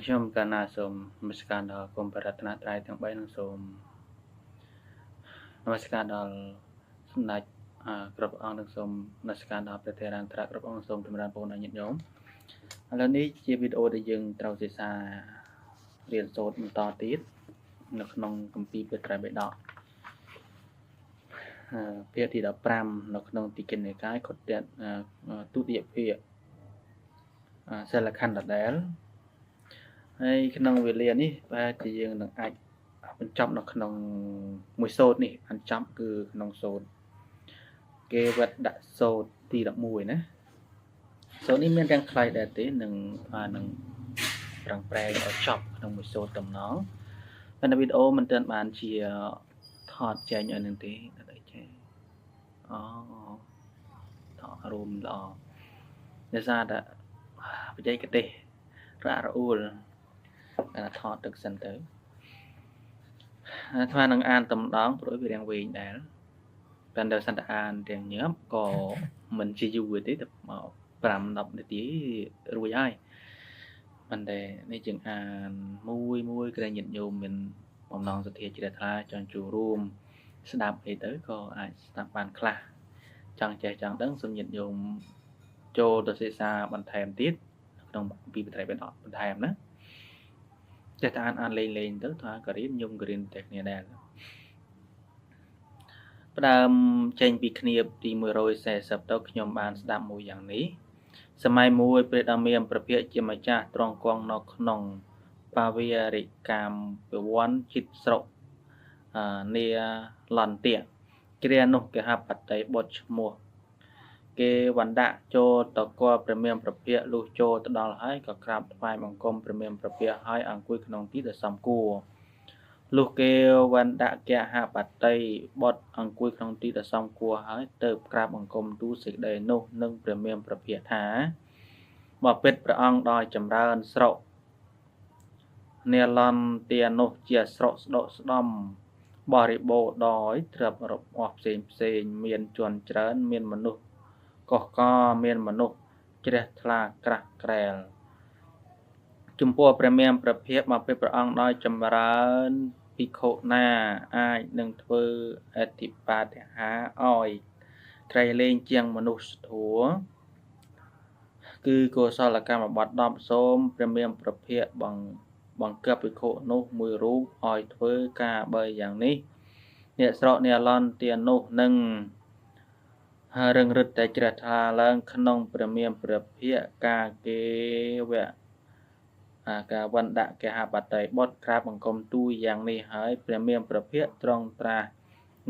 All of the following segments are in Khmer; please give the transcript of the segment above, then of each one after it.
ខ្ញុំកាលណាសូមនមស្ការដល់គុំបរតនត្រ័យទាំង3និងសូមនមស្ការដល់សម្ដេចគ្រប់អង្គនិងសូមនមស្ការដល់ព្រះថេរានត្រគ្រប់អង្គសូមចម្រើនពរដល់ញាតិញោមឥឡូវនេះជាវីដេអូដែលយើងត្រូវសិក្សារៀនសូត្របន្តទៀតនៅក្នុងគម្ពីរព្រះត្រៃបិដកភាគទី15នៅក្នុងទីគនិកាយខុទ្ទទុតិយភាគសិលខណ្ឌដដែលហើយក្នុងវេលានេះប្រហែលជាយើងនឹងអាចបញ្ចប់នៅក្នុងមួយសូត្រនេះបានចប់គឺក្នុងសូត្រគេវត្តដាក់សូត្រទី11ណាសូត្រនេះមានទាំងខ្លីដែរទេនឹងនឹងប្រឹងប្រែងឲ្យចប់ក្នុងមួយសូត្រតំណងតែនៅវីដេអូមិនទាន់បានជាថតចែងឲ្យនឹងទេអត់អីចេះអូថតរួមល្អដោយសារតែបច្ចេកទេសរអាក់រអួលថតទឹកសិនទៅអាត្មានឹងអានតំដងព្រោះវារាងវែងដែរតែដល់សិនតែអានទាំងញាប់ក៏មិនជាយូរទេតែមក5 10នាទីរួចហើយប៉ុន្តែនេះជាងអានមួយមួយក្រែងញាតិញោមមានបំណងសទ្ធាជ្រះថ្លាចង់ចូលរួមស្ដាប់អីទៅក៏អាចស្ដាប់បានខ្លះចង់ចេះចង់ដឹងសូមញាតិញោមចូលទៅសិក្សាបន្ថែមទៀតក្នុងពីបត្រៃបិដកបន្ថែមណាចេះតែអានលេងលេងទៅថាក៏រៀនញោមក៏រៀនតែគ្នាដែរផ្ដើមចេញពីគ្នាទី140ទៅខ្ញុំបានស្ដាប់មួយយ៉ាងនេះសម័យមួយព្រះដ៏មានព្រះភិក្ខជាម្ចាស់ទ្រង់គង់នៅក្នុងបាវារិកម្មពវ័នចិត្តស្រុកនាលន្ទៈគ្រានោះគេហបតីបុត្រឈ្មោះគេវណ្ណៈចូលតកលព្រះមានព្រះភិក្ខលុះចូលទៅដល់ហើយក៏ក្រាបថ្វាយបង្គំព្រះមានព្រះភិក្ខហើយអង្គុយក្នុងទីដែលសមគួរលុះគេវណ្ណៈកហបតីបុត្រអង្គុយក្នុងទីដែលសមគួរហើយទៅក្រាបបង្គំទូលសេចក្តីនោះនឹងព្រះមានព្រះភិក្ខថាបពិតព្រះអង្គដោយចម្រើនស្រុកនាលន្ទានោះជាស្រុកស្ដុកស្ដំបរិបូរណ៍ដោយទ្រព្យរបស់ផ្សេងផ្សេងមានជនច្រើនមានមនុស្សកុះកមានមនុស្សជ្រះថ្លាក្រាស់ក្រែលចំពោះព្រះមានព្រះភិក្ខមកពេលព្រះអង្គដោយចម្រើនភិក្ខុណាអាចនឹងធ្វើអធិបាតិហាឲ្យក្រៃលែងជាងមនុស្សធម៌គឺកុសលកម្មបត្តិ10សូមព្រះមានព្រះភិក្ខបង្កប់ភិក្ខុនោះមួយរូបឲ្យធ្វើការបីយ៉ាងនេះអ្នកស្រុកអ្នកលន់ទានោះនឹងរឹងរិតតែជ្រះថ្លាឡើងក្នុងព្រះមានព្រះភិក្ខការគេវៈការវណ្ណៈគេហបតីបុត្រក្រាបបង្គំទូលយ៉ាងនេះហើយព្រះមានព្រះភិក្ខត្រង់ត្រាស់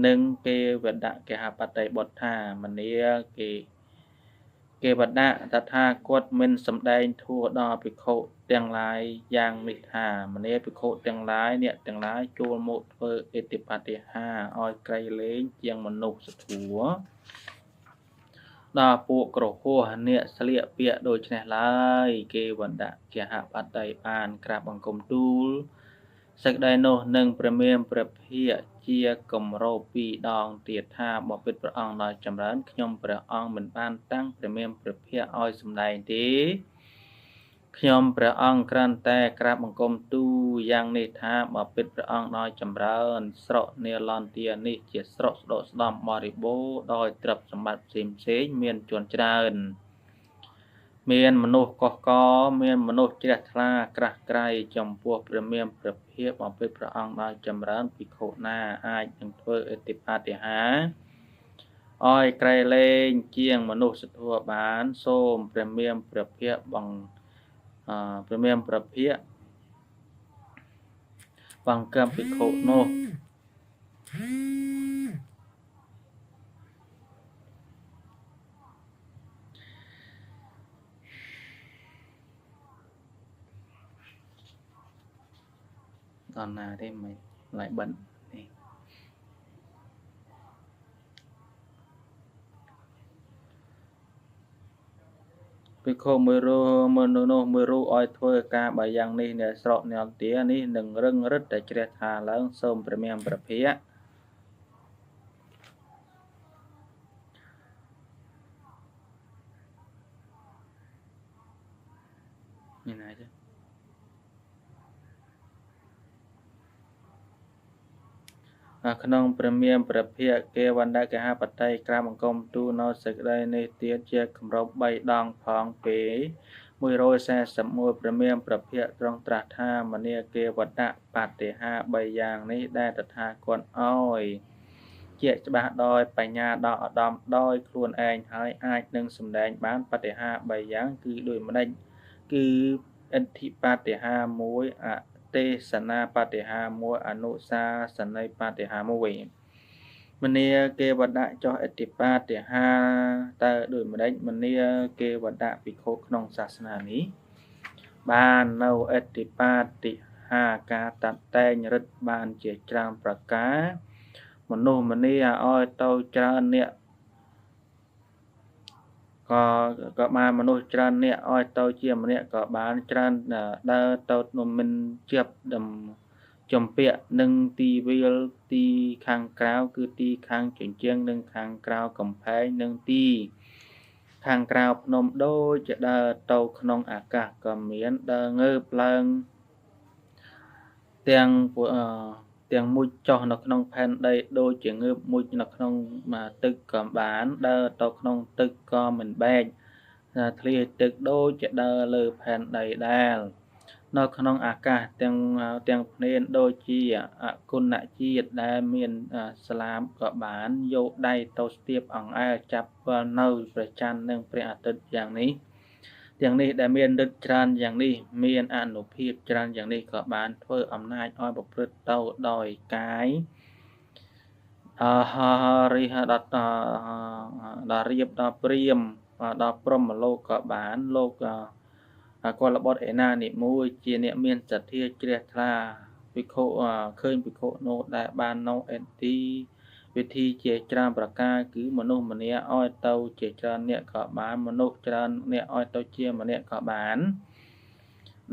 នឹងគេវណ្ណៈគេហបតីបុត្រថាមនាគេវណ្ណៈតថាគតមិនសំដែងធัวដល់ភិក្ខុទាំងឡាយយ៉ាងនេះថាមនាភិក្ខុទាំងឡាយអ្នកទាំងឡាយចូលមកធ្វើអេតិបតិហាឲ្យក្រៃលែងជាងមនុស្សធัวដល់ពួកក្រហោះអ្នកស្លៀកពាក់ដូច្នេះឡើយគេវណ្ណៈគេហបតីបានក្រាបបង្គំទូលសេចក្តីនោះនឹងព្រះមានព្រះភិក្ខជាគម្របពីរដងទៀតថាបពិតព្រះអង្គដោយចម្រើនខ្ញុំព្រះអង្គមិនបានតាំងព្រះមានព្រះភិក្ខឲ្យសម្ដែងទេខ្ញុំព្រះអង្គគ្រាន់តែក្រាបបង្គំទូលយ៉ាងនេះថាបពិតព្រះអង្គដោយចម្រើនស្រុកនាលន្ទានេះជាស្រុកស្ដុកស្ដំបរិបូរណ៍ដោយទ្រព្យសម្បត្តិផ្សេងផ្សេងមានជនច្រើនមានមនុស្សកុះកមានមនុស្សជ្រះថ្លាក្រាស់ក្រៃចំពោះព្រះមានព្រះភិក្ខបពិតព្រះអង្គដោយចម្រើនភិក្ខុណាអាចនឹងធ្វើអធិបតិហាឲ្យក្រៃលែងជាងមនុស្សធម៌បានសូមព្រះមានព្រះភិក្ខព្រះមានព្រះភិក្ខបង្កើភិក្ខុនោះដល់ណាទេមិនឡៃបិណ្ឌនេះភិក្ខុមួយរូបមនុស្សនោះមួយរូបឲ្យធ្វើការបើយ៉ាងនេះអ្នកស្រុកអ្នកទានេះនឹងរឹងរិតតែជ្រះថ្លាឡើងសូមព្រះមានព្រះភិក្ខមានណាទេ ក្នុងព្រះមានព្រះភិក្ខគេវណ្ណកហបតីក្រាបបង្គំទូលនៅសេចក្តីនេះទៀតជាគម្រប់3ដងផងពេល141ព្រះមានព្រះភិក្ខទ្រង់ត្រាស់ថាមនាគេវត្តបតិហា3យ៉ាងនេះដែលតថាគតអោយជាច្បាស់ដោយបញ្ញាដ៏ឧត្តមដោយខ្លួនឯងហើយអាចនឹងសម្ដែងបានបតិហា3យ៉ាងគឺដូចម្ដេចគឺឥទ្ធិបតិហា1អទេសនាបតិហា1អនុសាសនីបតិហា1មនាគេវត្តចុះឥទ្ធិបតិហាតើដូចម្ដេចមនាគេវត្តភិក្ខុក្នុងសាសនានេះបាននៅឥទ្ធិបតិហាការតាត់តែងរិទ្ធបានជាច្រើនប្រការមនុស្សម្នាឲ្យទៅច្រើនអ្នកក៏បានមនុស្សច្រើនអ្នកឲ្យទៅជាម្នាក់ក៏បានច្រើនដើរទៅមិនជាប់ជំពាក់នឹងទីវាលទីខាងក្រៅគឺទីខាងជញ្ជាំងនិងខាងក្រៅកំផែងនិងទីខាងក្រៅភ្នំដូចជាដើរទៅក្នុងអាកាសក៏មានដើរងើបឡើងទាំងមុជចុះនៅក្នុងផែនដីដូចជាងើបមុជនៅក្នុងទឹកក៏បានដើរទៅក្នុងទឹកក៏មិនបែកធ្លាយទឹកដូចជាដើរលើផែនដីដែលនៅក្នុងអាកាសទាំងភ្នែនដូចជាអគុណជាតិដែលមានស្លាបក៏បានយកដៃទៅស្ទាបអង្អែលចាប់នៅព្រះច័ន្ទនិងព្រះអាទិត្យយ៉ាងនេះទាំងនេះដែលមានឫទ្ធិច្រើនយ៉ាងនេះមានអានុភាពច្រើនយ៉ាងនេះក៏បានធ្វើអំណាចឲ្យប្រព្រឹត្តទៅដោយកាយអហរិហដល់រៀបដល់ព្រាមដល់ព្រហ្មលោកក៏បានលោកកុលបុត្រឯណានិមួយជាអ្នកមានសទ្ធាជ្រះថ្លាភិក្ខុឃើញភិក្ខុនោះដែលបាននៅឥទ្ធិវិធីជាច្រើនប្រការគឺមនុស្សម្នាក់ឲ្យទៅជាច្រើនអ្នកក៏បានមនុស្សច្រើនអ្នកឲ្យទៅជាម្នាក់ក៏បាន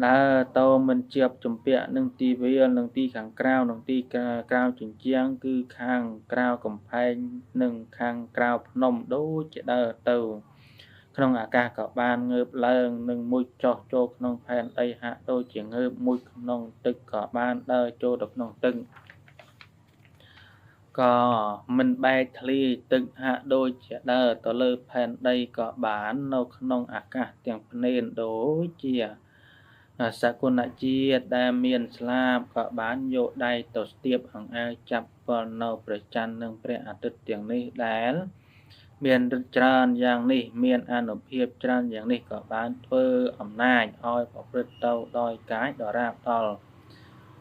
ដើរទៅមិនជាប់ជំពាក់នឹងទីវាលនឹងទីខាងក្រៅនឹងទីក្រៅជញ្ជាំងគឺខាងក្រៅកំផែងនិងខាងក្រៅភ្នំដូចជាដើរទៅក្នុងអាកាសក៏បានងើបឡើងនឹងមុជចុះចូលក្នុងផែនដីហាក់ដូចជាងើបមុជក្នុងទឹកក៏បានដើរចូលទៅក្នុងទឹកក៏មិនបែកធ្លាយទឹកហាក់ដូចជាដើរទៅលើផែនដីក៏បាននៅក្នុងអាកាសទាំងភ្នែនដូចជាសគុណជាតិដែលមានស្លាបក៏បានយកដៃទៅស្ទាបអង្អែលចាប់ពលនៅព្រះច័ន្ទនិងព្រះអាទិត្យទាំងនេះដែលមានឫទ្ធិច្រើនយ៉ាងនេះមានអានុភាពច្រើនយ៉ាងនេះក៏បានធ្វើអំណាចឲ្យប្រព្រឹត្តទៅដោយកាយដរាបដល់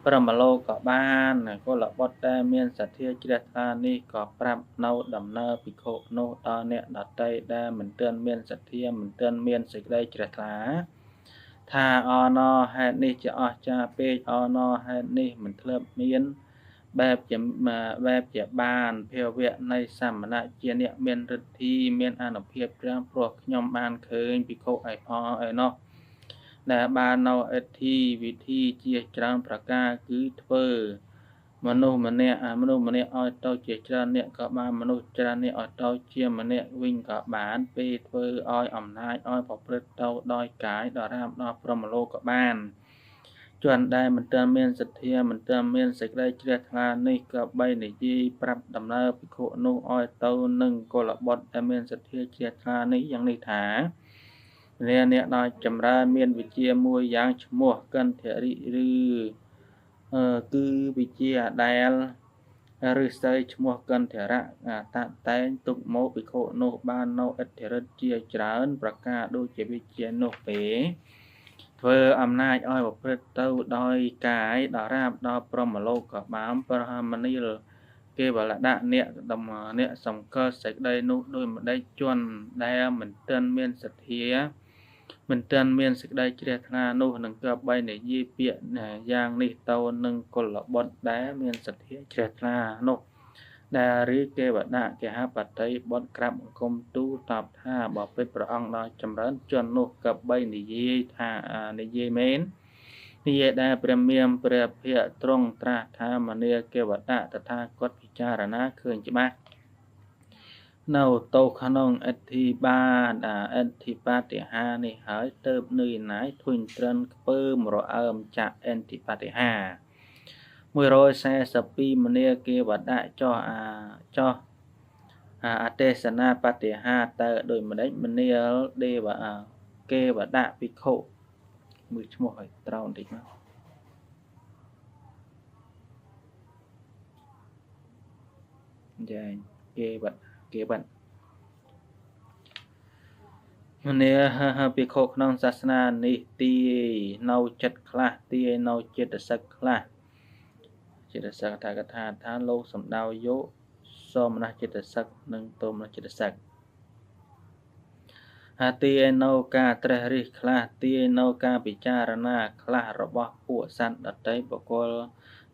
ព្រហ្មលោកក៏បានកុលបុត្រដែលមានសទ្ធាជ្រះថ្លានេះក៏ប្រាប់នៅដំណើរភិក្ខុនោះដល់អ្នកដទៃដែលមិនទាន់មានសទ្ធាមិនទាន់មានសេចក្តីជ្រះថ្លាថាអណហេតុនេះជាអស្ចារ្យពេកអណហេតុនេះមិនធ្លាប់មានបែបជាបានភាវៈនៃសមណៈជាអ្នកមានឫទ្ធីមានអានុភាពច្រើនព្រោះខ្ញុំបានឃើញភិក្ខុឯផងឯណោះដែលបាននៅឥទ្ធិវិធីជាច្រើនប្រការគឺធ្វើមនុស្សម្នាក់ឲ្យទៅជាច្រើនអ្នកក៏បានមនុស្សច្រើនអ្នកឲ្យទៅជាម្នាក់វិញក៏បានពេលធ្វើឲ្យអំណាចឲ្យប្រព្រឹត្តទៅដោយកាយដល់រាមដល់ព្រហ្មលោកក៏បានជនដែលមិនទាន់មានសទ្ធាមិនទាន់មានសេចក្តីជ្រះថ្លានេះក៏បីនិយាយប្រាប់ដំណើរភិក្ខុនោះឲ្យទៅនឹងកុលបុត្រដែលមានសទ្ធាជ្រះថ្លានេះយ៉ាងនេះថាអ្នកដល់ចម្រើនមានវិជ្ជាមួយយ៉ាងឈ្មោះកន្ធរិឬគឺវិជ្ជាដែលឫស្សីឈ្មោះកន្ធរៈតាក់តែងទុកមកភិក្ខុនោះបាននៅឥទ្ធិឫទ្ធិជាច្រើនប្រការដូចជាវិជ្ជានោះពេលធ្វើអំណាចឲ្យប្រព្រឹត្តទៅដោយកាយដល់រាបដល់ព្រហ្មលោកក៏បានប្រមនីលគេវលដាក់អ្នកសង្កល់សេចក្តីនោះដោយម្ដេចជនដែលមិនទាន់មានសទ្ធាមិនទាន់មានសេចក្តីជ្រះថ្លានោះនឹងក៏បីនិយាយពាក្យយ៉ាងនេះទៅនឹងកុលបុត្រដែលមានសទ្ធាជ្រះថ្លានោះដែលរាជគេវដាក់គេហបតីបុត្រក្រាបបង្គំទូលតបថាបពិតព្រះអង្គដល់ចម្រើនជននោះក៏បីនិយាយថានិយាយមែននិយាយដែលព្រះមានព្រះភិក្ខទ្រង់ត្រាស់ថាមនាគេវដាក់តថាគតពិចារណាឃើញច្បាស់នៅទៅក្នុងឥទ្ធិបាទឥទ្ធិបតិហានេះហើយទៅនឿយណាយធុញទ្រាន់ខ្ពើមរអើមចាក់ឥទ្ធិបតិហា 142មនាគេវដៈចោះអាចោះអទេសនាបតិហាតើដូចម្ដេចមនាលទេវគេវដៈភិក្ខុមើលឈ្មោះឲ្យត្រង់បន្តិចមកចាគេវត្តគេវត្តមនាភិក្ខុក្នុងសាសនានេះទាយនៅចិត្តខ្លះទាយនៅចិត្តសិកខ្លះចិត្តសិកថាកថាថាលោកសំដៅយកសមនចិត្តសិកនិងទោមនចិត្តសិកហាទាយនៅការត្រេះរិះខ្លះទាយនៅការពិចារណាខ្លះរបស់ពួកសត្វដតីបុគ្គល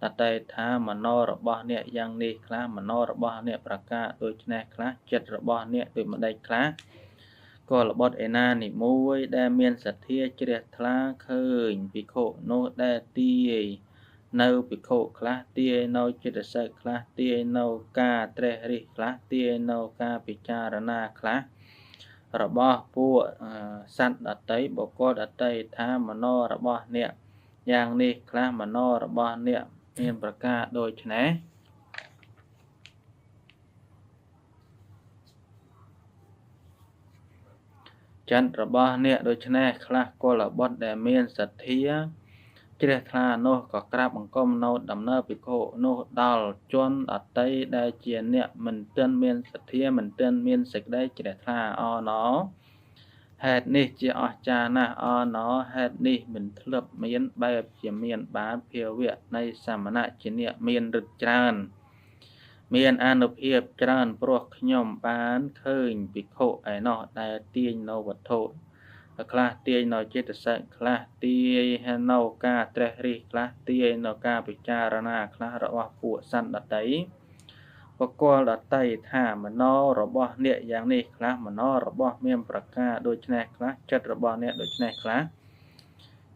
ដតីថាមโนរបស់អ្នកយ៉ាងនេះខ្លះមโนរបស់អ្នកប្រការដូច្នេះខ្លះចិត្តរបស់អ្នកដូចម្ដេចខ្លះក៏ល្បត់ឯណានីមួយដែលមានសទ្ធាជ្រះថ្លាឃើញភិក្ខុនោះដែលទាយនៅភិក្ខុខ្លះទាយនៅចិត្តសិកខ្លះទាយនៅការត្រេះរិះខ្លះទាយនៅការពិចារណាខ្លះរបស់ពួកសត្វដតីបុគ្គលដតីថាមโนរបស់អ្នកយ៉ាងនេះខ្លះមโนរបស់អ្នកមានប្រការដូច្នេះចិត្តរបស់អ្នកដូច្នេះខ្លះកុលបុត្រដែលមានសទ្ធាជ្រះថ្លានោះក៏ក្រាបបង្គំនៅដំណើរភិក្ខុនោះដល់ជនដតីដែលជាអ្នកមិនទាន់មានសទ្ធាមិនទាន់មានសេចក្តីជ្រះថ្លាអណោហេតុនេះជាអស្ចារ្យណាស់អណោហេតុនេះមិនធ្លាប់មានបែបជាមានបានភាវៈនៃសមណៈជាអ្នកមានឫទ្ធិច្រើនមានអានុភាពច្រើនព្រោះខ្ញុំបានឃើញភិក្ខុឯណោះដែលទាញនៅវត្ថុខ្លះទាញនៅចិត្តសិកខ្លះទាញនៅការត្រេះរិះខ្លះទាញនៅការពិចារណាខ្លះរបស់ពួកសត្វដតីបុគ្គលដតីថាមโนរបស់អ្នកយ៉ាងនេះខ្លះមโนរបស់មានប្រការដូច្នេះខ្លះចិត្តរបស់អ្នកដូច្នេះខ្លះ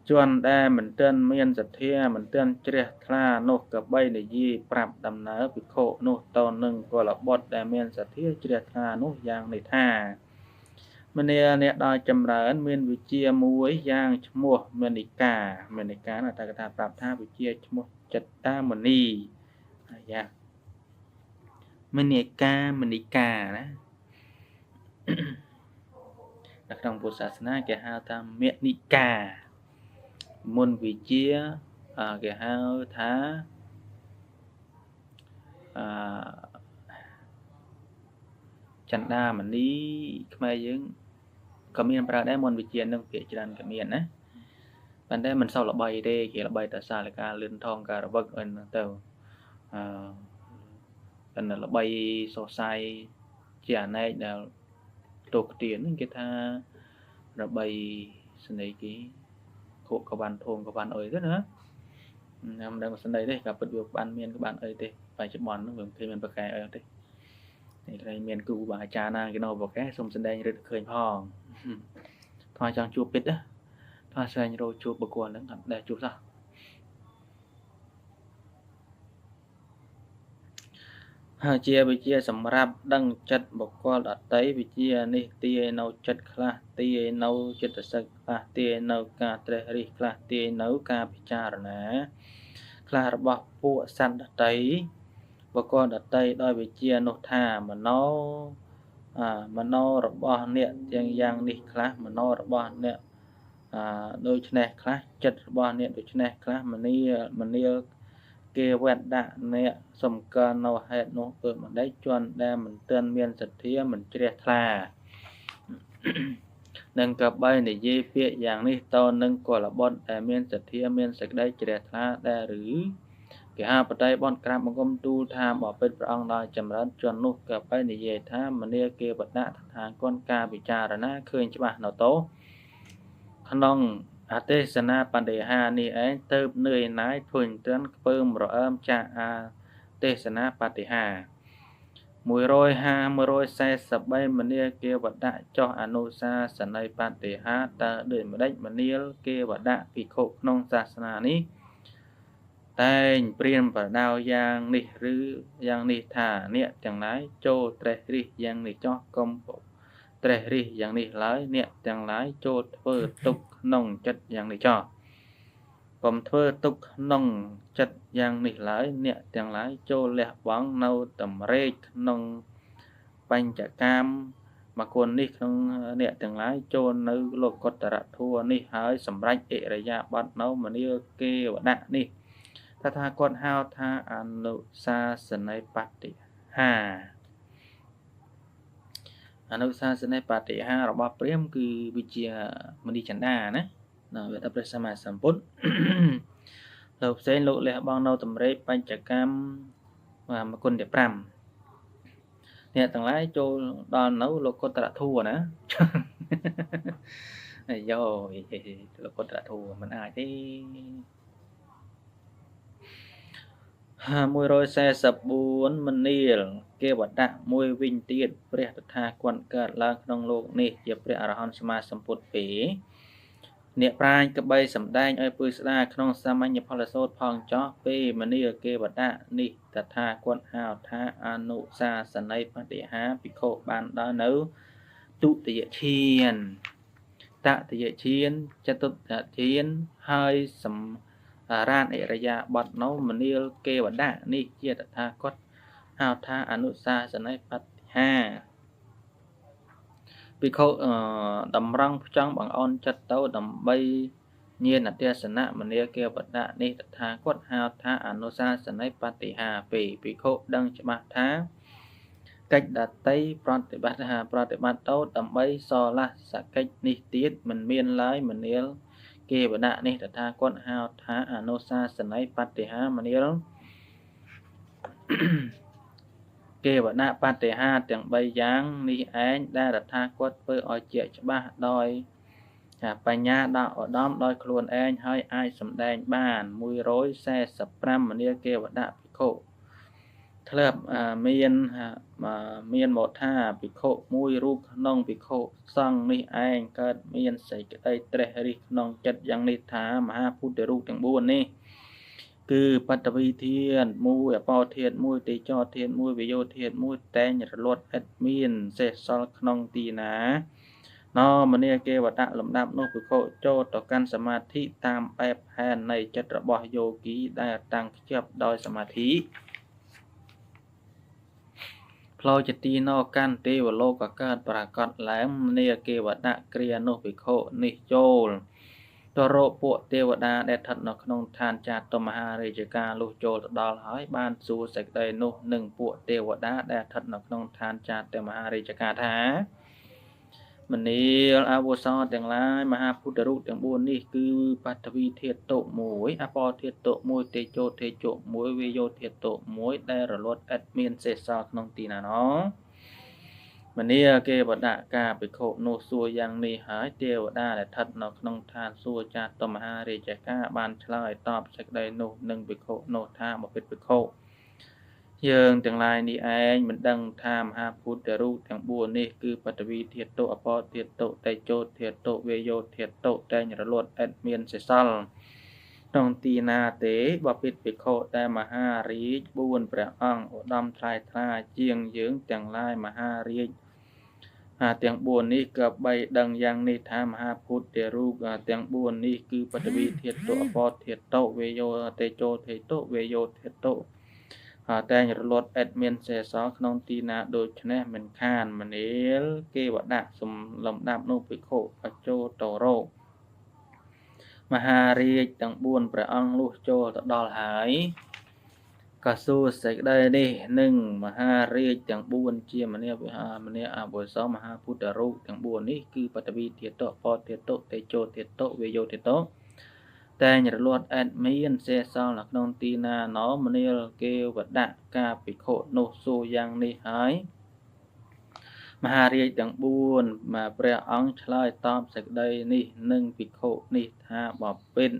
ជនដែលមិនទាន់មានសទ្ធាមិនទាន់ជ្រះថ្លានោះក៏បីនិយាយប្រាប់ដំណើរភិក្ខុនោះទៅនឹងកុលបុត្រដែលមានសទ្ធាជ្រះថ្លានោះយ៉ាងនេះថាមនាអ្នកដល់ចម្រើនមានវិជ្ជាមួយយ៉ាងឈ្មោះមនិកាមនិកាអត្តកថាប្រាប់ថាវិជ្ជាឈ្មោះចិត្តតាមនីអាយ៉ាមនិកាមនិកាណានៅក្នុងពុទ្ធសាសនាគេហៅថាមនិកាមុនវិជ្ជាគេហៅថាចន្តាមនីខ្មែរយើងក៏មានប្រើដែរមុនវិជ្ជានឹងភាគច្រើនក៏មានណាប៉ុន្តែមិនសូវល្បីទេគេល្បីតែសាលកាលឿនថងការវឹកអីហ្នឹងទៅប៉ុន្តែល្បីសរសៃជាអនេកដែលទោកទានហ្នឹងគេថាល្បីស្នេហ៍គេខកក៏បានធំក៏បានអីទៅណាខ្ញុំមិនដឹងស្នេហ៍ទេក៏ពិតវាបានមានក៏បានអីទេបច្ចុប្បន្នហ្នឹងវាមិនឃើញមានប្រកែអីទេនេះគេមានគ្រូបាអាចារ្យណាគេនៅប្រកែសូមសម្ដែងរឹតឃើញផងថ្មចង់ជួបពិតណាថ្មស្វែងរកជួបបុគ្គលហ្នឹងអត់ដែលជួបសោះហើយជាវិជ្ជាសម្រាប់ដឹងចិត្តបុគ្គលដតីវិជ្ជានេះទាយនៅចិត្តខ្លះទាយនៅចិត្តសិកខ្លះទាយនៅការត្រេះរិះខ្លះទាយនៅការពិចារណាខ្លះរបស់ពួកសត្វដតីបុគ្គលដតីដោយវិជ្ជានោះថាមโนមโนរបស់អ្នកទាំងយ៉ាងនេះខ្លះមโนរបស់អ្នកដូច្នេះខ្លះចិត្តរបស់អ្នកដូច្នេះខ្លះមនាមនាលគេវត្តដាក់អ្នកសំកើនៅហេតុនោះគឺមិនដេចជនដែលមិនទាន់មានសទ្ធាមិនជ្រះថ្លានឹងក៏បីនិយាយពាក្យយ៉ាងនេះតនឹងកុលបុត្រដែលមានសទ្ធាមានសេចក្តីជ្រះថ្លាដែរឬគេហបតីបនក្រាបបង្គំទូលថាបបិទ្ធព្រះអង្គដល់ចម្រើនជននោះក៏បីនិយាយថាមនាគេវត្តដាក់ថាគុណការពិចារណាឃើញច្បាស់នៅតោក្នុងអទេសនាបណ្ឌិហានេះឯងទៅនឿយណាយធុញទ្រាន់ខ្ពើមរអើមចាកអាទេសនាបតិហា150 143មនាគេវត្តៈចុះអនុសាសនីបតិហាតើដូចម្ដេចមនាលគេវត្តៈភិក្ខុក្នុងសាសនានេះតែងព្រានប្រដៅយ៉ាងនេះឬយ៉ាងនេះថាអ្នកទាំងឡាយចូលត្រេះរិះយ៉ាងនេះចោះកុំត្រេះរិះយ៉ាងនេះឡើយអ្នកទាំងឡាយចូលធ្វើទុកក្នុងចិត្តយ៉ាងនេះចោះ កុំធ្វើទុកក្នុងចិត្តយ៉ាងនេះឡើយអ្នកទាំងឡាយចូលលះបង់នៅតម្រេកក្នុងបញ្ចកាមមគុណនេះក្នុងអ្នកទាំងឡាយចូលនៅលោកុត្តរធម៌នេះហើយសម្រេចឥរិយាបថនៅមនាលគេវដៈនេះតថាគតហៅថាអនុសាសនីបតិហាអនុសាសនីបតិហារបស់ព្រាហ្មណ៍គឺវិជាមនីចន្ទាណានៅវត្តព្រះសម្មាសម្ពុទ្ធលោកផ្សេងលោកលះបង់នៅតម្រេកបញ្ចកម្មមគុណទី5អ្នកទាំងឡាយចូលដល់នៅលោកុត្តរធម៌ណាអាយ៉ូលោកុត្តរធម៌មិនអាចទេ144មនាលគេវដៈមួយវិញទៀតព្រះតថាគតកើតឡើងក្នុងលោកនេះជាព្រះអរហន្តសម្មាសម្ពុទ្ធពីអ្នកប្រាជ្ញក្បីសម្ដែងឲ្យពឺស្ដាក្នុងសាមញ្ញផលសូត្រផងចោះពេលមនាលគេវដៈនេះតថាគតហៅថាអនុសាសនីបតិហាភិក្ខុបានដល់នៅទុតិយឈានតតិយឈានចតុតឈានហើយសម្រានអរិយាបថនៅមនាលគេវដៈនេះជាតថាគតហៅថាអនុសាសនីបតិហាភិក្ខុតម្រង់ផ្ចង់បង្អោនចិត្តទៅដើម្បីញាណទស្សនៈមនាលគេវដៈនេះតថាគតហៅថាអនុសាសនីបតិហាពីភិក្ខុដឹងច្បាស់ថាកិច្ចដតីប្រតិបត្តិប្រតិបត្តិទៅដើម្បីសលះសកិច្ចនេះទៀតមិនមានឡើយមនាលគេវដៈនេះតថាគតហៅថាអនុសាសនីបតិហាមនាលគេវដៈបតិហាទាំង3យ៉ាងនេះឯងដែលតថាគតធ្វើឲ្យជាច្បាស់ដោយបញ្ញាដល់ឧត្តមដោយខ្លួនឯងហើយអាចសម្ដែងបាន145មនាលគេវដៈភិក្ខុធ្លាប់មានមកថាភិក្ខុមួយរូបក្នុងភិក្ខុសង្ឃនេះឯងកើតមានសេចក្តីត្រេះរិះក្នុងចិត្តយ៉ាងនេះថាមហាពុទ្ធរូបទាំង4នេះគឺបតវីធាតុមួយអបោធាតុមួយទេចោធាតុមួយវិយោធាតុមួយតែងរលត់ឥតមានសេសសល់ក្នុងទីណាណមនាគេវដៈលំដាប់នោះភិក្ខុចូលទៅកាន់សមាធិតាមបែបផែននៃចិត្តរបស់យោគីដែលតាំងខ្ជាប់ដោយសមាធិផ្លូវជាទីណកាន់ទេវលោកកើតប្រកបឡើងមនាគេវដៈគ្រានោះភិក្ខុនេះចូលទៅរកពួកទេវតាដែលស្ថិតនៅក្នុងឋានចាតុមហារាជការលុះចូលទៅដល់ហើយបានសួរសេចក្តីនោះនឹងពួកទេវតាដែលស្ថិតនៅក្នុងឋានចាតុមហារាជការថាមនាលអាវុសោទាំងឡាយមហាពុទ្ធរូបទាំង4នេះគឺបឋវីធាតុ1អបោធាតុ1ទេជោធាតុ1វិយោធាតុ1ដែលរលត់ឥតមានសេសសល់ក្នុងទីណាណមនាលគេវដៈការភិក្ខុនោះសួរយ៉ាងនេះហើយទេវតាដែលស្ថិតនៅក្នុងឋានសួគ៌ចាតុមហារាជការបានឆ្លើយតបសេចក្តីនោះនឹងភិក្ខុនោះថាបពិតភិក្ខុយើងទាំងឡាយនេះឯងមិនដឹងថាមហាពុទ្ធរូបទាំង4នេះគឺបឋវីធាតុអបោធាតុតេជោធាតុវេយោធាតុតែងរលត់ឥតមានសេសសល់ក្នុងទីណាទេបពិតភិក្ខុតែមហារាជ4ព្រះអង្គឧត្តមថ្លៃថ្លាជាងយើងទាំងឡាយមហារាជទាំង4នេះក៏បីដឹងយ៉ាងនេះថាមហាពុទ្ធរូបទាំង4នេះគឺបឋវីធាតុអបោធាតុវេយោតេជោធាតុវេយោធាតុតែងរលត់ឥតមានសេសសល់ក្នុងទីណាដូច្នេះមិនខានមនាលគេវដៈសំលំដាប់នោះភិក្ខុបច្ចោតរោមហារាជទាំង4ព្រះអង្គលុះចូលទៅដល់ហើយក៏សួរសេចក្តីនេះនឹងមហារាជទាំង4ជាមនាវិហាមនាអវុសោមហាពុទ្ធរូបទាំង4នេះគឺបឋវីធាតុបោធាតុតេជោធាតុវេយោធាតុតែងរលត់ឥតមានសេសសល់នៅក្នុងទីណាណមនាលគេវដៈការភិក្ខុនោះសួរយ៉ាងនេះហើយមហារាជទាំង4មកព្រះអង្គឆ្លើយតបសេចក្តីនេះនឹងភិក្ខុនេះថាបពិត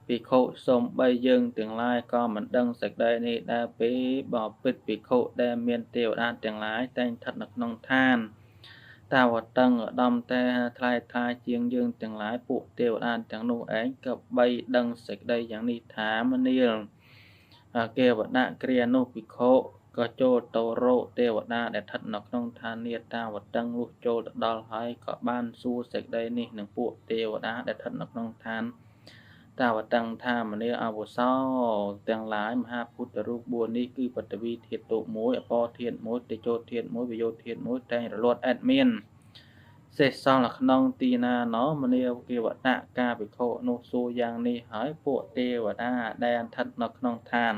ភិក្ខុសូម្បីយើងទាំងឡាយក៏មិនដឹងសេចក្តីនេះដែរពេលបពិតភិក្ខុដែលមានទេវតាទាំងឡាយតែងស្ថិតនៅក្នុងឋានតាវតឹងឧត្តមតែថ្លៃថ្លាជាងយើងទាំងឡាយពួកទេវតាទាំងនោះឯងក៏បីដឹងសេចក្តីយ៉ាងនេះថាមនាលគេវដៈគ្រានោះភិក្ខុក៏ចូលទៅរកទេវតាដែលស្ថិតនៅក្នុងឋានាតាវតឹងលុះចូលទៅដល់ហើយក៏បានសួរសេចក្តីនេះនឹងពួកទេវតាដែលស្ថិតនៅក្នុងឋាន តាវតឹងថាមនាអវុសោទាំងឡាយមហាពុទ្ធរូប4នេះគឺបតវីធាតុ1អបធាតុ1តេជោធាតុ1វិយោធាតុ1តែងរលត់អត់មានសេះសល់នៅក្នុងទីណាណោមនាគេវតៈការភិក្ខុនោះសួរយ៉ាងនេះហើយពួកទេវតាដែលស្ថិតនៅក្នុងឋាន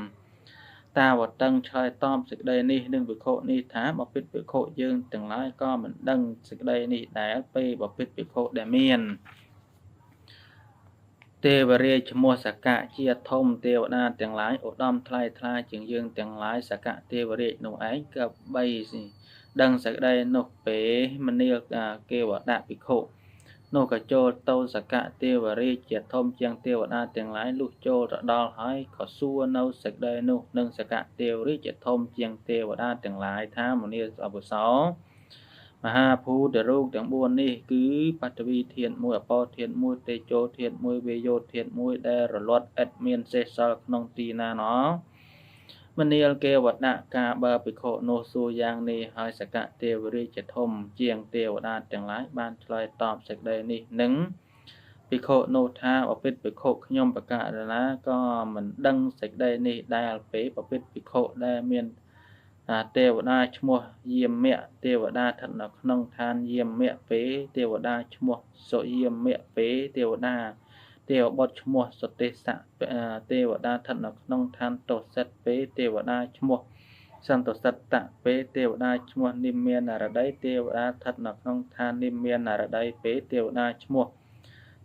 តាវតឹងឆ្លើយតបសេចក្តីនេះនិងភិក្ខុនេះថាបពិតភិក្ខុយើងទាំងឡាយក៏មិនដឹងសេចក្តីនេះដែរពេលបពិតភិក្ខុដែលមានទេវរាជឈ្មោះសកៈជាធំទេវតាទាំងឡាយឧត្តមថ្លៃថ្លាជាងយើងទាំងឡាយសកៈទេវរាជនោះឯងក៏បីដឹងសេចក្តីនោះពេលមនាលគេវតៈភិក្ខុនោះក៏ចូលទៅសកៈទេវរាជជាធំជាងទេវតាទាំងឡាយលុះចូលទៅដល់ហើយក៏សួរនៅសេចក្តីនោះនិងសកៈទេវរាជជាធំជាងទេវតាទាំងឡាយថាមនាលអបុសោមហាភូតរូបទាំង4នេះគឺបតវីធាតុ1អបោធាតុ1តេជោធាតុ1វេយោធាតុ1ដែលរលត់ឥតមានសេសសល់ក្នុងទីណាណោមនាលគេវតៈការបើភិក្ខុនោះសួរយ៉ាងនេះហើយសកៈទេវរាជធំជាងទេវតាទាំងឡាយបានឆ្លើយតបសេចក្តីនេះនឹងភិក្ខុនោះថាបពិតភិក្ខុខ្ញុំបកករណាក៏មិនដឹងសេចក្តីនេះដែរពេលបពិតភិក្ខុដែលមានទេវតាឈ្មោះយាមៈទេវតាស្ថិតនៅក្នុងឋានយាមៈពេលទេវតាឈ្មោះសុយាមៈពេលទេវតាទេវបុត្រឈ្មោះសុទេសៈទេវតាស្ថិតនៅក្នុងឋានទសិតពេលទេវតាឈ្មោះសន្តសិតៈពេលទេវតាឈ្មោះនិមាននរដីទេវតាស្ថិតនៅក្នុងឋាននិមាននរដីពេលទេវតាឈ្មោះ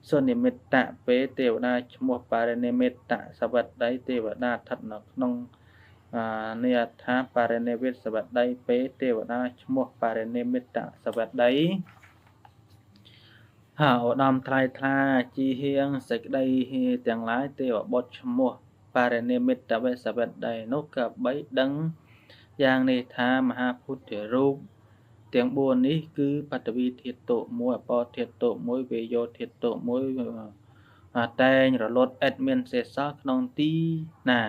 សុនិមិត្តៈពេលទេវតាឈ្មោះបរិនិមិត្តសវតីទេវតាស្ថិតនៅក្នុងនិយថាបរិនិវិតសវតីពេលទេវតាឈ្មោះបរិនិមិត្តសវតីហាឧត្តមថ្លៃថ្លាជីហៀងសេចក្តីទាំងឡាយទេវបុត្រឈ្មោះបរិនិមិត្តវេសវតីនោះក៏បីដឹងយ៉ាងនេះថាមហាពុទ្ធរូបទាំង4នេះគឺបតវីធាតុ1អបធាតុ1វេយោធាតុ1តែងរលត់ឥតមានសេសសល់ក្នុងទីណា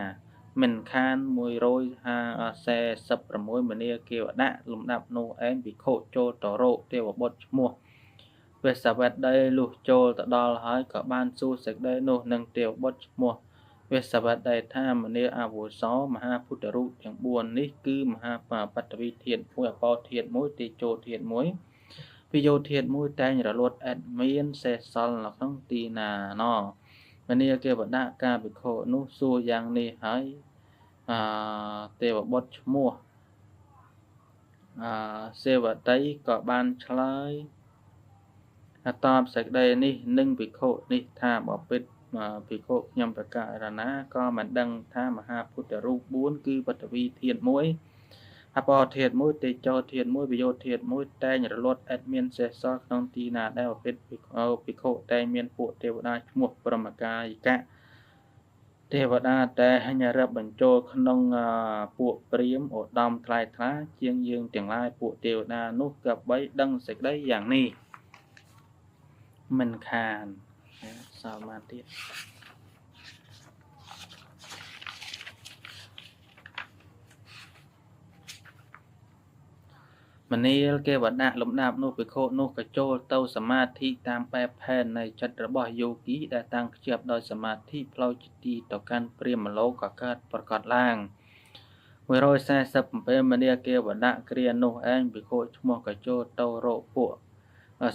មិនខាន146មនាគេវតៈលំដាប់នោះឯងភិក្ខុចូលទៅរកទេវបុត្រឈ្មោះវេសវតីលុះចូលទៅដល់ហើយក៏បានសួរសេចក្តីនោះនឹងទេវបុត្រឈ្មោះវេសវតីថាមនាអវុសោមហាពុទ្ធរូបទាំង4នេះគឺមហាបតវីធាតុ1អបោធាតុ1តេជោធាតុ1វិយោធាតុ1តែងរលត់ឥតមានសេសសល់នៅក្នុងទីណាណោមនាគេវតៈការភិក្ខុនោះសួរយ៉ាងនេះហើយទេវបុត្រឈ្មោះសេវតីក៏បានឆ្លើយតបសេចក្តីនេះនឹងភិក្ខុនេះថាបពិតភិក្ខុខ្ញុំប្រកាសរណាក៏មិនដឹងថាមហាពុទ្ធរូប4គឺបតវីធាតុ1អបធាតុ1តេជោធាតុ1វិយោធាតុ1តែងរលត់ឥតមានសេសសល់ក្នុងទីណាដែលបពិតភិក្ខុតែងមានពួកទេវតាឈ្មោះព្រមកាយកៈទេវតាតែហញ្ញរឹបបញ្ចូលក្នុងពួកព្រាហ្មណ៍ឧត្តមថ្លៃថ្លាជាងយើងទាំងឡាយពួកទេវតានោះក៏បីដឹងសេចក្តីយ៉ាងនេះមិនខានសល់បានទៀតមនាលគេវតៈលំដាប់នោះភិក្ខុនោះក៏ចូលទៅសមាធិតាមបែបផែននៃចិត្តរបស់យោគីដែលតាំងខ្ជាប់ដោយសមាធិផ្លូវជាទីទៅកាន់ព្រាហ្មណ៍លោកក៏កើតប្រកបឡើង147មនាលគេវតៈគ្រានោះឯងភិក្ខុឈ្មោះក៏ចូលទៅរកពួក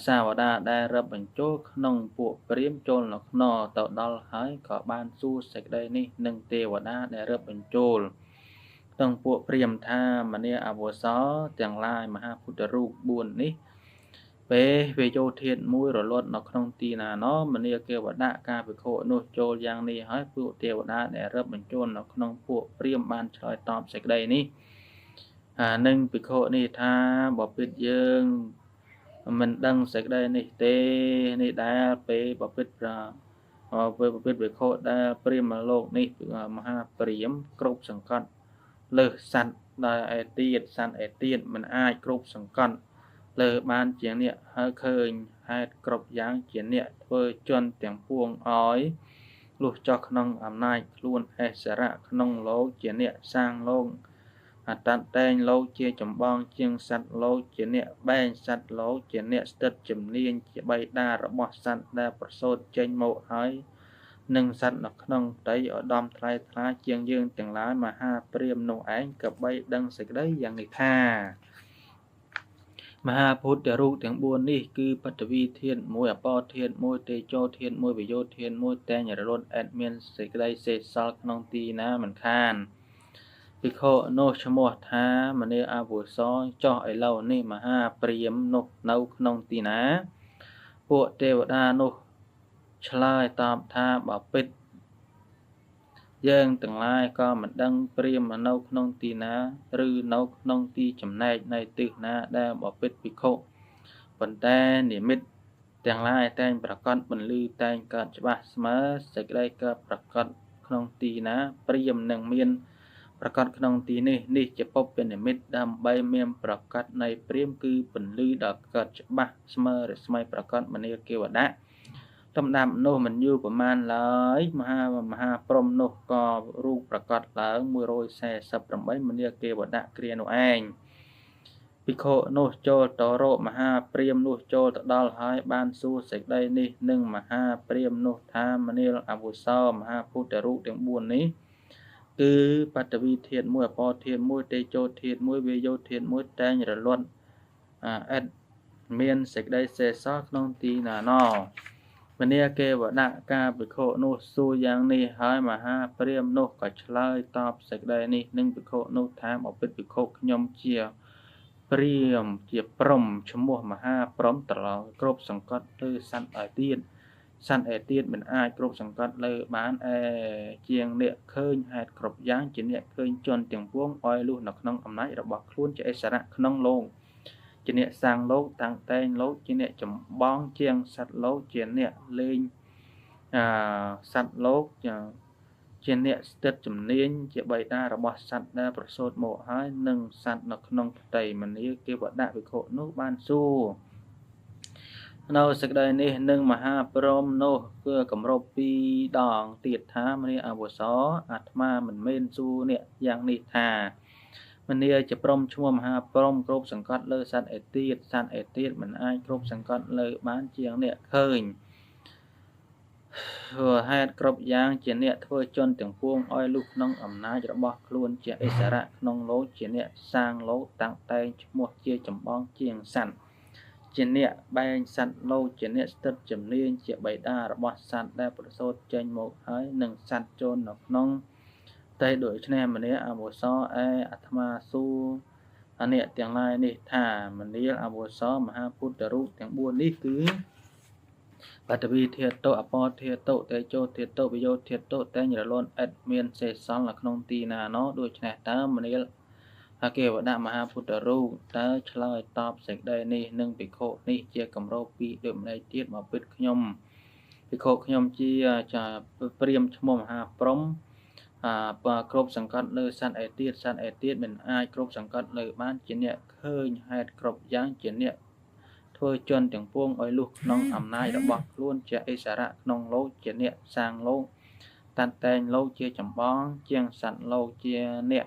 សាវតាដែលរឹបបញ្ចូលក្នុងពួកព្រាហ្មណ៍ចូលនៅក្នុងទៅដល់ហើយក៏បានសួរសេចក្តីនេះនឹងទេវតាដែលរឹបបញ្ចូលក្នុងពួកព្រាហ្មណ៍ថាមនាអវសោទាំងឡាយមហាពុទ្ធរូប4នេះពេលវេយោធាតុ1រលត់នៅក្នុងទីណាណោមនាគេវតៈការភិក្ខុនោះចូលយ៉ាងនេះហើយពួកទេវតាដែលរឹបបញ្ចូលនៅក្នុងពួកព្រាហ្មណ៍បានឆ្លើយតបសេចក្តីនេះនឹងភិក្ខុនេះថាបពិតយើងមិនដឹងសេចក្តីនេះទេនេះដែលពេលបពិតពេលបពិតភិក្ខុដែលព្រាហ្មណ៍លោកនេះមហាព្រាហ្មណ៍គ្រប់សង្កត់លើសត្វដែលឯទៀតសត្វឯទៀតមិនអាចគ្រប់សង្កត់លើបានជាអ្នកហើយឃើញហេតុគ្រប់យ៉ាងជាអ្នកធ្វើជនទាំងពួងឲ្យលុះចុះក្នុងអំណាចខ្លួនអេសរៈក្នុងលោកជាអ្នកសាងលោកអតតែងលោកជាចម្បងជាងសត្វលោកជាអ្នកបែងសត្វលោកជាអ្នកស្ថិតជំនាញជាបិតារបស់សត្វដែលប្រសូតចេញមកហើយ និងសត្វនៅក្នុងផ្ទៃឧត្តមថ្លៃថ្លាជាងយើងទាំងឡាយមហាព្រាហ្មណ៍នោះឯងក៏បីដឹងសេចក្តីយ៉ាងនេះថាមហាពុទ្ធរូបទាំង4នេះគឺបឋវីធាតុ1អបោធាតុ1តេជោធាតុ1វិយោធាតុ1តែងរលត់ឥតមានសេចក្តីសេសសល់ក្នុងទីណាមិនខានភិក្ខុនោះឈ្មោះថាមនាលអាវុសោចុះឥឡូវនេះមហាព្រាហ្មណ៍នោះនៅក្នុងទីណាពួកទេវតានោះឆ្លើយតបថាបពិតយើងទាំងឡាយក៏មិនដឹងព្រាហ្មណ៍នៅក្នុងទីណាឬនៅក្នុងទីចំណែកនៃទិសណាដែលបពិតភិក្ខុប៉ុន្តែនិមិត្តទាំងឡាយតែងប្រកាសបន្លឺតែងកើតច្បាស់ស្មើសេចក្តីកើតប្រកាសក្នុងទីណាព្រាហ្មណ៍នឹងមានប្រកាសក្នុងទីនេះនេះជាពុព្វនិមិត្តដើម្បីមានប្រកាសនៃព្រាហ្មណ៍គឺពន្លឺដ៏កើតច្បាស់ស្មើរស្មីប្រកាសមនាលគេវដៈលំដាប់នោះមិនយូរប្រមាណឡើយមហាព្រហ្មនោះក៏រូបប្រកាសឡើង148មនាលគេវដៈគ្រានោះឯងភិក្ខុនោះចូលទៅរកមហាព្រាហ្មណ៍នោះចូលទៅដល់ហើយបានសួរសេចក្តីនេះនឹងមហាព្រាហ្មណ៍នោះថាមនាលអាវុសោមហាពុទ្ធរូបទាំង4នេះគឺបឋវីធាតុ1អបោធាតុ1តេជោធាតុ1វាយោធាតុ1តែងរលត់ឥតមានសេចក្តីសេសសល់ក្នុងទីណាណមនាលគេវដៈការភិក្ខុនោះសួរយ៉ាងនេះហើយមហាព្រាហ្មណ៍នោះក៏ឆ្លើយតបសេចក្តីនេះនឹងភិក្ខុនោះថាបពិតភិក្ខុខ្ញុំជាព្រាហ្មណ៍ជាព្រហ្មឈ្មោះមហាព្រហ្មត្រឡោគ្រប់សង្កត់លើសត្វឯទៀតសត្វឯទៀតមិនអាចគ្រប់សង្កត់លើបានឯជាងអ្នកឃើញហេតុគ្រប់យ៉ាងជាអ្នកឃើញជនទាំងពួងឲ្យលុះនៅក្នុងអំណាចរបស់ខ្លួនជាអិសរៈក្នុងលោកជាអ្នកសាងលោកតាំងតែងលោកជាអ្នកចម្បងជាងសត្វលោកជាអ្នកលេងសត្វលោកជាអ្នកស្ថិតជំនាញជាបិតារបស់សត្វដែលប្រសូតមកហើយនិងសត្វនៅក្នុងផ្ទៃមនាលគេវដៈភិក្ខុនោះបានសួរនៅសេចក្តីនេះនឹងមហាព្រហ្មនោះគឺគម្រប់ពីរដងទៀតថាមនាលអាវុសោអាត្មាមិនមែនសួរអ្នកយ៉ាងនេះថាមនាលជាព្រហ្មឈ្មោះមហាព្រហ្មគ្រប់សង្កត់លើសត្វឯទៀតសត្វឯទៀតមិនអាចគ្រប់សង្កត់លើបានជាងអ្នកឃើញហេតុគ្រប់យ៉ាងជាអ្នកធ្វើជនទាំងពួងឲ្យលុះក្នុងអំណាចរបស់ខ្លួនជាអិសរៈក្នុងលោកជាអ្នកសាងលោកតាំងតែងឈ្មោះជាចម្បងជាងសត្វជាអ្នកបែងសត្វលោកជាអ្នកស្ថិតជំនាញជាបិតារបស់សត្វដែលប្រសូតចេញមកហើយនិងសត្វចូលនៅក្នុងតែដូច្នេះមនាលអាវុសោឯអាត្មាសួរអអ្នកទាំងឡាយនេះថាមនាលអាវុសោមហាពុទ្ធរូបទាំង4នេះគឺបឋវីធាតុអបោធាតុតេជោធាតុវិយោធាតុតែងរលត់ឥតមានសេសសល់នៅក្នុងទីណាណោដូច្នេះតើមនាលអគេវដៈមហាពុទ្ធរូបតើឆ្លើយតបសេចក្តីនេះនឹងភិក្ខុនេះជាគម្រោពីដូចម្តេចទៀតមកពិតខ្ញុំភិក្ខុខ្ញុំជាព្រាហ្មណ៍ឈ្មោះមហាព្រហ្មគ្រប់សង្កត់លើសត្វឯទៀតសត្វឯទៀតមិនអាចគ្រប់សង្កត់លើបានជាអ្នកឃើញហេតុគ្រប់យ៉ាងជាអ្នកធ្វើជនទាំងពួងឲ្យលុះក្នុងអំណាចរបស់ខ្លួនជាអិសរៈក្នុងលោកជាអ្នកសាងលោកតាត់តែងលោកជាចម្បងជាងសត្វលោកជាអ្នក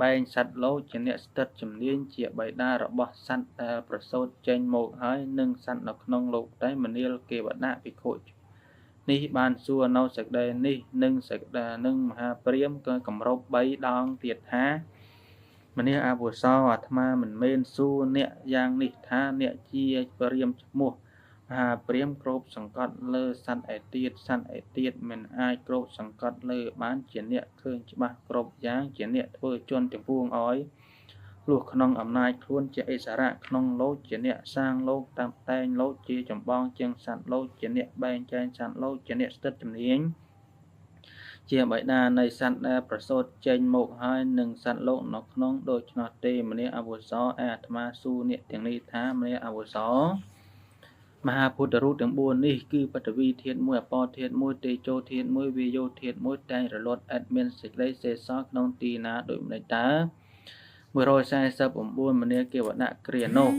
បែងសត្វលោកជាអ្នកស្ថិតជំនាញជាបិតារបស់សត្វដែលប្រសូតចេញមកហើយនិងសត្វនៅក្នុងលោកតែមនាលគេវដៈភិក្ខុនេះបានសួរនៅសេចក្តីនេះនិងសេចក្តីនឹងមហាព្រាហ្មណ៍ក៏គម្រប់3ដងទៀតថាមនាលអាវុសោអាត្មាមិនមែនសួរអ្នកយ៉ាងនេះថាអ្នកជាព្រាហ្មណ៍ឈ្មោះមហាព្រាហ្មណ៍គ្រប់សង្កត់លើសត្វឯទៀតសត្វឯទៀតមិនអាចគ្រប់សង្កត់លើបានជាអ្នកឃើញច្បាស់គ្រប់យ៉ាងជាអ្នកធ្វើជនទាំងពួងឲ្យលុះក្នុងអំណាចខ្លួនជាអិសរៈក្នុងលោកជាអ្នកសាងលោកតាមតែងលោកជាចម្បងជាងសត្វលោកជាអ្នកបែងចែកសត្វលោកជាអ្នកស្ថិតជំនាញជាបិតានៃសត្វដែលប្រសូតចេញមកហើយនិងសត្វលោកនៅក្នុងដូច្នោះទេមនាលអាវុសោឯអាត្មាសួរអ្នកទាំងនេះថាមនាលអាវុសោមហាពុទ្ធរូបទាំង4នេះគឺបឋវីធាតុ1អបោធាតុ1តេជោធាតុ1វាយោធាតុ1តែងរលត់ឥតមានសេចក្តីសេសសល់ក្នុងទីណាដូចម្តេចតើ149មនាលគេវដៈគ្រានោះ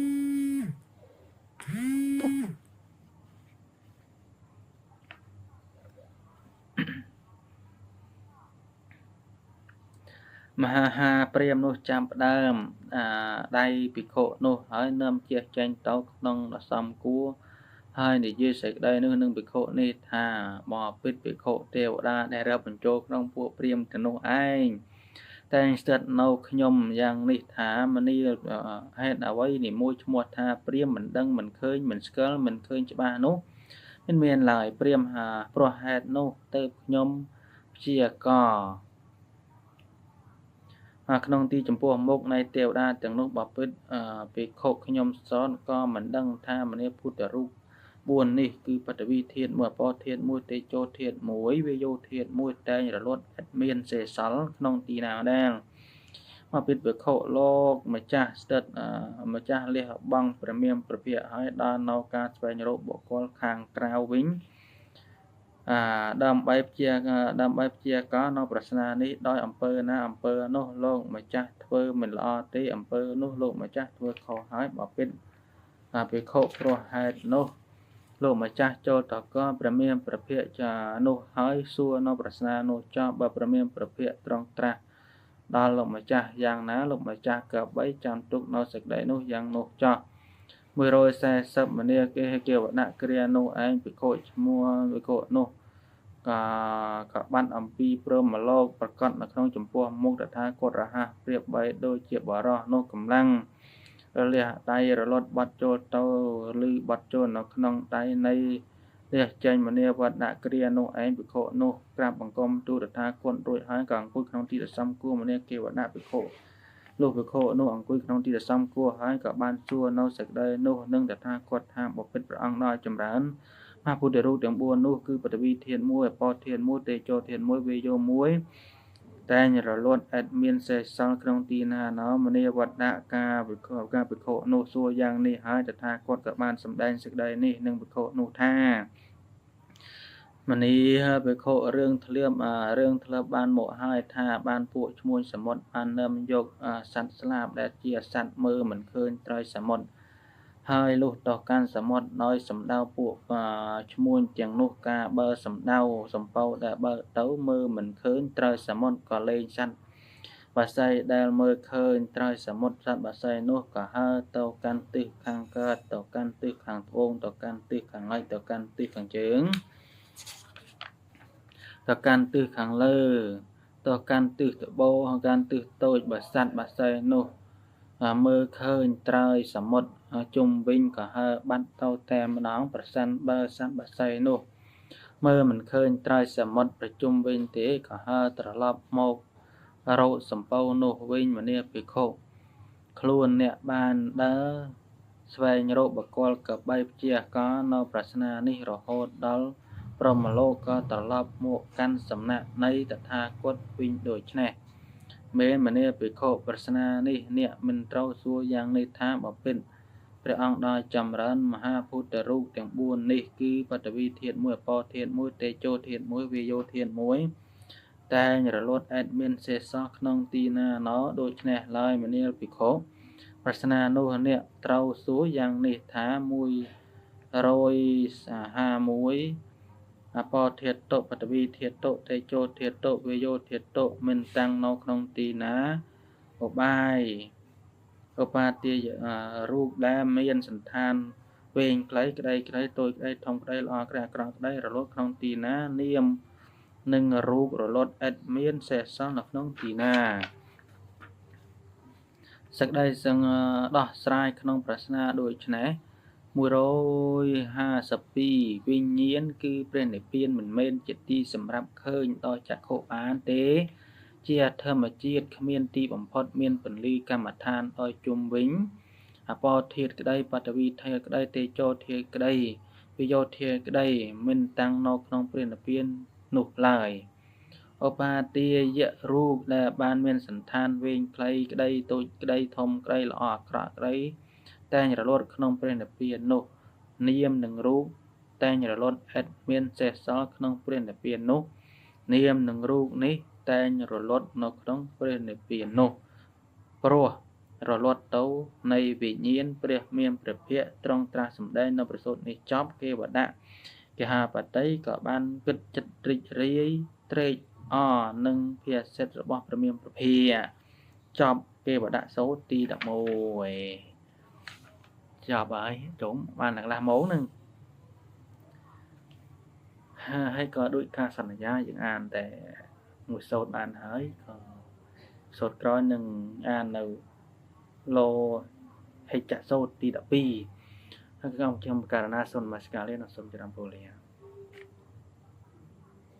មហាព្រាហ្មណ៍នោះចាំផ្ដើមដៃភិក្ខុនោះហើយនាំជះចេញទៅក្នុងសំគួរ ហើយនិយាយសេចក្តីនោះនឹងភិក្ខុនេះថាបពិតភិក្ខុទេវតាដែលរាប់បញ្ចូលក្នុងពួកព្រាហ្មណ៍ទាំងនោះឯងតែងស្ថិតនៅខ្ញុំយ៉ាងនេះថាមនីហេតុអ្វីនិមួយឈ្មោះថាព្រាហ្មណ៍មិនដឹងមិនឃើញមិនស្គាល់មិនឃើញច្បាស់នោះមិនមានឡើយព្រាហ្មណ៍ហាព្រោះហេតុនោះទៅខ្ញុំព្យាករក្នុងទីចំពោះមុខនៃទេវតាទាំងនោះបពិតភិក្ខុខ្ញុំសនក៏មិនដឹងថាមនីពុទ្ធរូប4នេះគឺបឋវីធាតុ1អបធាតុ1តេជោធាតុ1វាយោធាតុ1តែងរលត់ឥតមានសេសល់ក្នុងទីណាដែរមកពីភិក្ខុលោកម្ចាស់ស្ថិតម្ចាស់លះបង់ព្រះមានព្រះភិក្ខឲ្យដល់នៅការស្វែងរកបុគ្គលខាងក្រៅវិញដើម្បីព្យាករនៅប្រស្នានេះដោយអំពើណាអំពើនោះលោកម្ចាស់ធ្វើមិនល្អទេអំពើនោះលោកម្ចាស់ធ្វើខុសហើយបើពិតភិក្ខុព្រោះហេតុនោះលោកម្ចាស់ចូលតកព្រះមានព្រះភិក្ខចានោះហើយសួរនៅប្រស្នានោះចោះបើព្រះមានព្រះភិក្ខត្រង់ត្រាស់ដល់លោកម្ចាស់យ៉ាងណាលោកម្ចាស់ក៏បីចាំទុកនៅសេចក្តីនោះយ៉ាងនោះចោះ140មនាគេគេវណៈគ្រានោះឯងភិក្ខុឈ្មោះភិក្ខុនោះក៏បានអំពីព្រមលោកប្រកាសនៅក្នុងចំពោះមុខតថាគតរហ័សប្រៀបបីដូចជាបរោះនោះកម្លាំងរលះដៃរលត់បាត់ចូលទៅឬបាត់ចូលនៅក្នុងដៃនៃលះចេញមនាវត្តគ្រានោះឯងភិក្ខុនោះក្រាបបង្គំទូលតថាគតរួចហើយក៏អង្គុយក្នុងទីដ៏សំគួរមនាគេវណៈភិក្ខុលោកភិក្ខុនោះអង្គុយក្នុងទីដ៏សំគួរហើយក៏បានសួរនៅសេចក្តីនោះនឹងតថាគតថាបពិតព្រះអង្គដល់ចម្រើនមហាពុទ្ធរូបទាំង4នោះគឺបឋវីធាតុ1អបធាតុ1តេជោធាតុ1វាយោ1តែងរលត់ឥតមានសេសសល់ក្នុងទីណាណោមនាវត្តការវិខការភិក្ខុនោះសួរយ៉ាងនេះហើយតថាគតក៏បានសម្ដែងសេចក្តីនេះនឹងភិក្ខុនោះថាមនីភិក្ខុរឿងធ្លាប់បានមកហើយថាបានពួកឈ្មួញសមុទ្របាននឹមយកសត្វស្លាបដែលជាសត្វមើលមិនឃើញត្រើយសមុទ្រហើយលុះតកាន់សមុទ្រដោយសម្ដៅពួកឈ្មួញទាំងនោះការបើសម្ដៅសំពៅដែលបើទៅមើលមិនឃើញត្រើយសមុទ្រក៏លែងសត្វបាសីដែលមើលឃើញត្រើយសមុទ្រសត្វបាសីនោះក៏ហើរទៅកាន់ទិសខាងកើតទៅកាន់ទិសខាងត្បូងទៅកាន់ទិសខាងលិចទៅកាន់ទិសខាងជើងទៅកាន់ទិសខាងលើទៅកាន់ទិសត្បូងកាន់ទិសតូចបើសត្វបាសីនោះមើលឃើញត្រើយសមុទ្រជុំវិញក៏ហើរបាត់ទៅតែម្ដងប្រសិនបើសត្វបាសីនោះមើលមិនឃើញត្រើយសមុទ្រប្រជុំវិញទេក៏ហើរត្រឡប់មករកសំពៅនោះវិញមនាភិក្ខុខ្លួនអ្នកបានដើរស្វែងរកបុគ្គលកបីព្យាករនៅប្រស្នានេះរហូតដល់ព្រហ្មលោកក៏ត្រឡប់មកកាន់សំណាក់នៃតថាគតវិញដូច្នេះមែនមនាភិក្ខុប្រស្នានេះអ្នកមិនត្រូវសួរយ៉ាងនេះថាបពិតព្រះអង្គដល់ចម្រើនមហាពុទ្ធរូបទាំង4នេះគឺបឋវីធាតុ1អបធាតុ1តេជោធាតុ1វាយោធាតុ1តែងរលត់ឥតមានសេសសល់ក្នុងទីណាណោដូច្នេះឡើយមនាភិក្ខុប្រស្នានោះអ្នកត្រូវសួរយ៉ាងនេះថា151អបធាតុបឋវីធាតុតេជោធាតុវាយោធាតុមិនតាំងនៅក្នុងទីណាឧបាយឧបាទាយរូបដែលមានសន្តានវែងខ្លីក្តីក្តីតូចក្តីធំក្តីល្អក្តីអាក្រក់ក្តីរលត់ក្នុងទីណានាមនិងរូបរលត់ឥតមានសេសសល់នៅក្នុងទីណាសេចក្តីសង្ដោះស្រាយក្នុងប្រស្នាដូចនេះ152វិញ្ញាណគឺព្រះនិព្វានមិនមែនជាទីសម្រាប់ឃើញដោយចក្ខុបានទេជាធម្មជាតិគ្មានទីបំផុតមានពន្លឺកម្មដ្ឋានដោយជុំវិញអបធាតុក្តីបឋវីធាតុក្តីតេជោធាតុក្តីវិយោធាតុក្តីមិនតាំងនៅក្នុងព្រះនិព្វាននោះឡើយឧបាទាយរូបដែលបានមានសន្តានវែងខ្លីក្តីតូចក្តីធំក្តីល្អអាក្រក់ក្តីតែងរលត់ក្នុងព្រះនិព្វាននោះនាមនិងរូបតែងរលត់ឥតមានសេសសល់ក្នុងព្រះនិព្វាននោះនាមនិងរូបនេះតែងរលត់នៅក្នុងព្រះនិព្វាននោះព្រោះរលត់ទៅនៃវិញ្ញាណព្រះមានព្រះភិក្ខត្រង់ត្រាស់សម្ដែងនៅប្រសូតនេះចប់គេវណៈគេហាបតីក៏បានគិតចិត្តរីករាយត្រេកអរនឹងភាសិតរបស់ព្រះមានព្រះភិក្ខចប់គេវណៈសូត្រទី11ចប់ហើយជុំបានតែកន្លះម៉ោងហ្នឹង។ ហើយក៏ដូចការសន្យា យើងអានតែមួយសូត្របានហើយ ក៏សូត្រក្រោយនឹងអាននៅលោហិច្ចសូត្រទី12។ ហើយខ្ញុំករណាសូមនមស្ការលា និងសូមចម្រើនពរលា។